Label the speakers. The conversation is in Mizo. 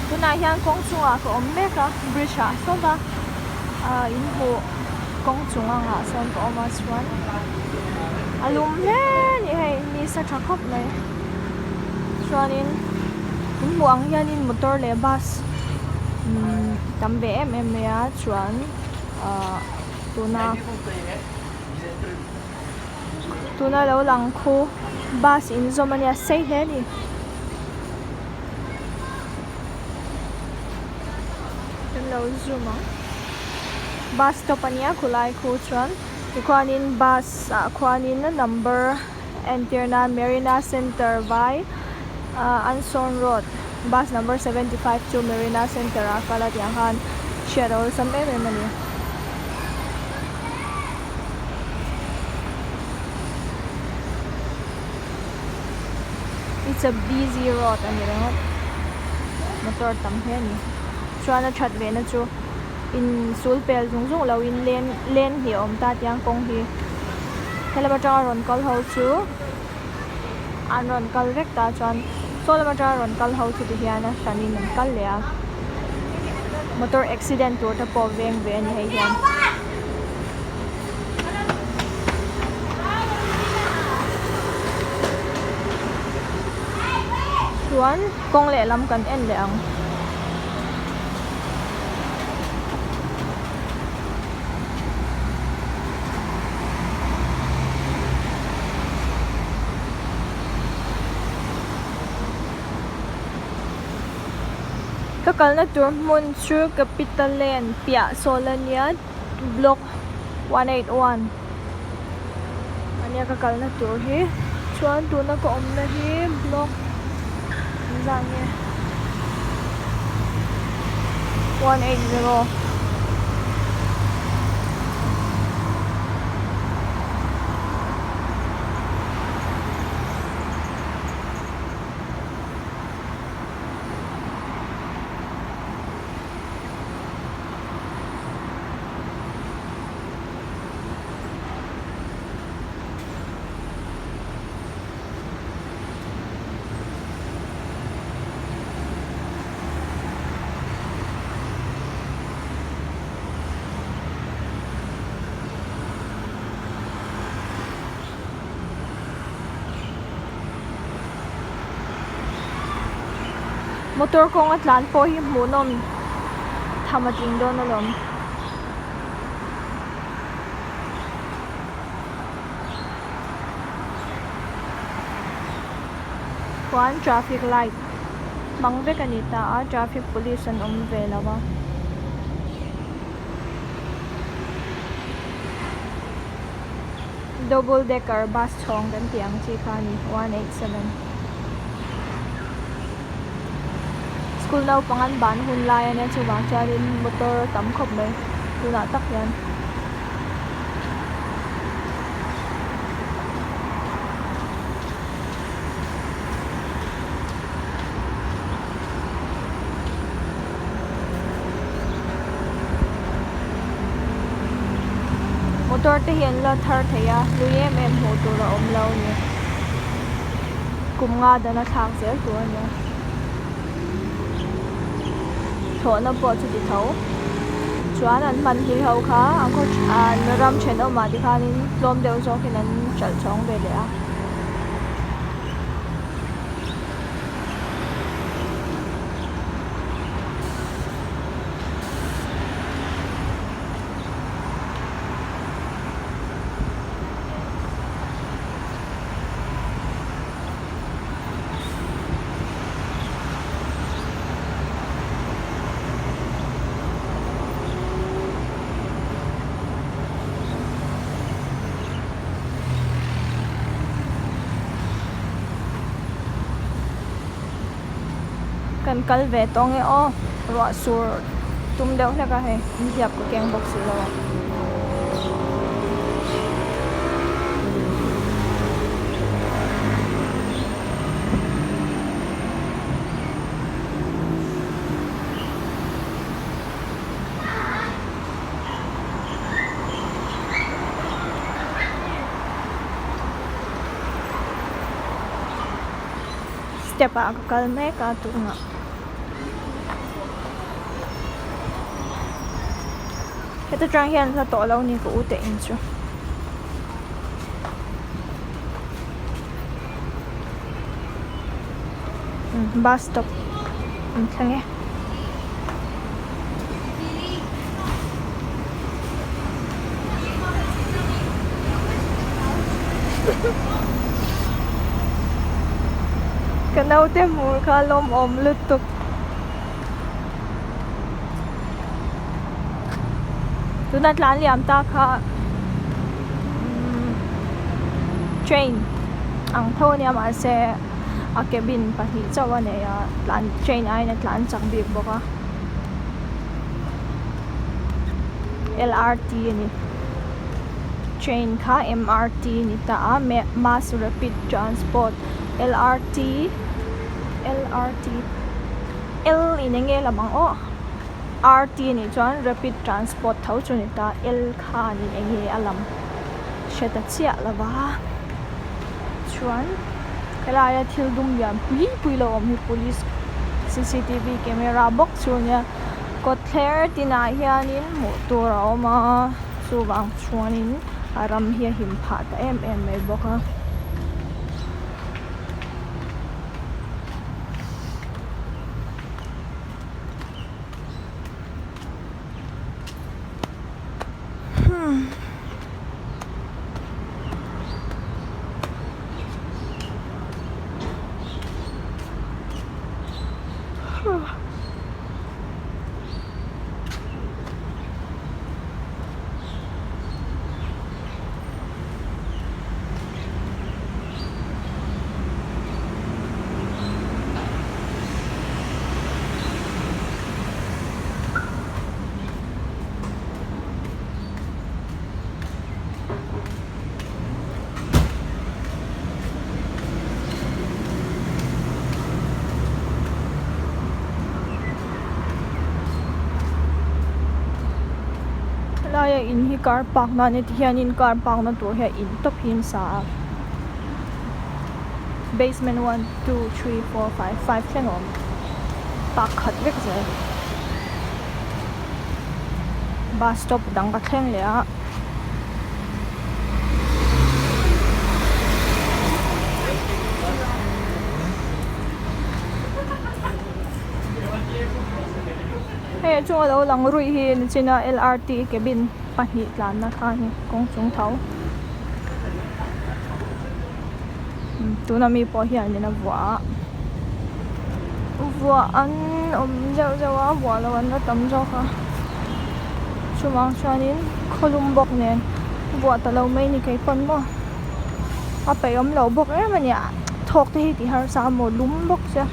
Speaker 1: Tunah hian kawng chungah ka awm mek a bridge ah sawn a ah in hmuh kawng chung angah sawn ka awm a chuan a lum hle a ni hei ni sa tha khawp mai chuanin in hmuh ang hianin motor leh bus umm tam ve em em mai a chuan ah tuna tuna lo lang khu bus inzawm a nia sei hle a ni. Kan lo zoom ang bus stop a nia khulai khu chuan tikhuanin bus ah khuanin number entir nan Marina Centre vai ah Ansawn road bus number 75 chu Marina Centre ah a kal a tih ang khan hriat a awlsam em em a ni. It's a busy road a ni ringawt motor tam hle a ni chuan a that ve na chu in sul pel zung zung lo in len len hi a awm ta tiang kawng hi helam atanga rawn kal ho chu an rawn kal vek ta chuan saw lam atanga rawn kal ho chu tihian a hran in an kal leh a motor accident tur te pawh veng ve a ni hei hian. Chuan kawng lehlam kan en leh ang. Ka kalna tur hmun chu Capital Land piah sawl a nia. Block 181 ania ka kalna tur hi chuan tuna ka awmna hi block engzah nge 180. Motor kawnga tlan pawh hi hmuhnawm tham a tling dawn alawm. Khuan traffic light hmang vek a ni ta a traffic police an awm ve lo a. Double decker bus chhawng kan tih ang chi kha a ni 187. School naupang an ban hun lai ania chuvang chuanin motor a tam khawp mai tunah tak hian. Motor te hi an la thar thei a hlui em em hmuh tur a awm lo a ni. Kum nga dan a thlak zel tur a nia. Thlawhna pawh chu ti tho. Chuan an hman hlui ho kha an khaw an ram thenawmah tikhanin tlawm deuh zawkin an hralh chhawng ve leh a. Kan kal ve tawng e aw ruah sur tum deuh hlek a hei inhliap ka keng bawk si lo a. Step ah ka kal mek a tunah. Heta tang hian hla tawh lo ni ka u te in chu. Bus stop an thleng e. Ka naute hmuh kha lawmawm lutuk. Tuna tlan liam ta kha train ang tho ania mahse a cabin pahnih chauh a nei a tlan train aiin a tlan chak bik bawk a L_R_T a ni train kha M_R_T a ni ta a mass rapid transport L_R_T L_R_T. L in eng nge lam ang aw R tih anih chuan rapid transport tho chu a ni ta L khanin eng nge a lam hre ta chiah lo va chuan helaia thil dum lian pui pui lo awm hi police cctv camera bawk chu a nia kawtthler tinah hianin hmuh tur a awm a chuvang chuanin a ram hi a him phah ta em em mai bawk a. Helaia in hi car park na ani tihianin car park na tur hian in tawp hi an sa a basement one two three four five five thleng a awm park khat vek zel bus stop dang ka thleng leh a. Hei a chunga lo lang ruih hi nichina L_R_T cabin pahnih tlanna kha a ni kawng chung tho tuna mi pawh hianin a vuah a vuah an awm zeuh zeuh a vuah loh an la tam zawk a chuvang chuanin khawlum bawk nen vuah ta lo mai ni kei pawn maw a peih awm loh bawk em a ni a thawk te hi tih harsa a maw lum bawk sia.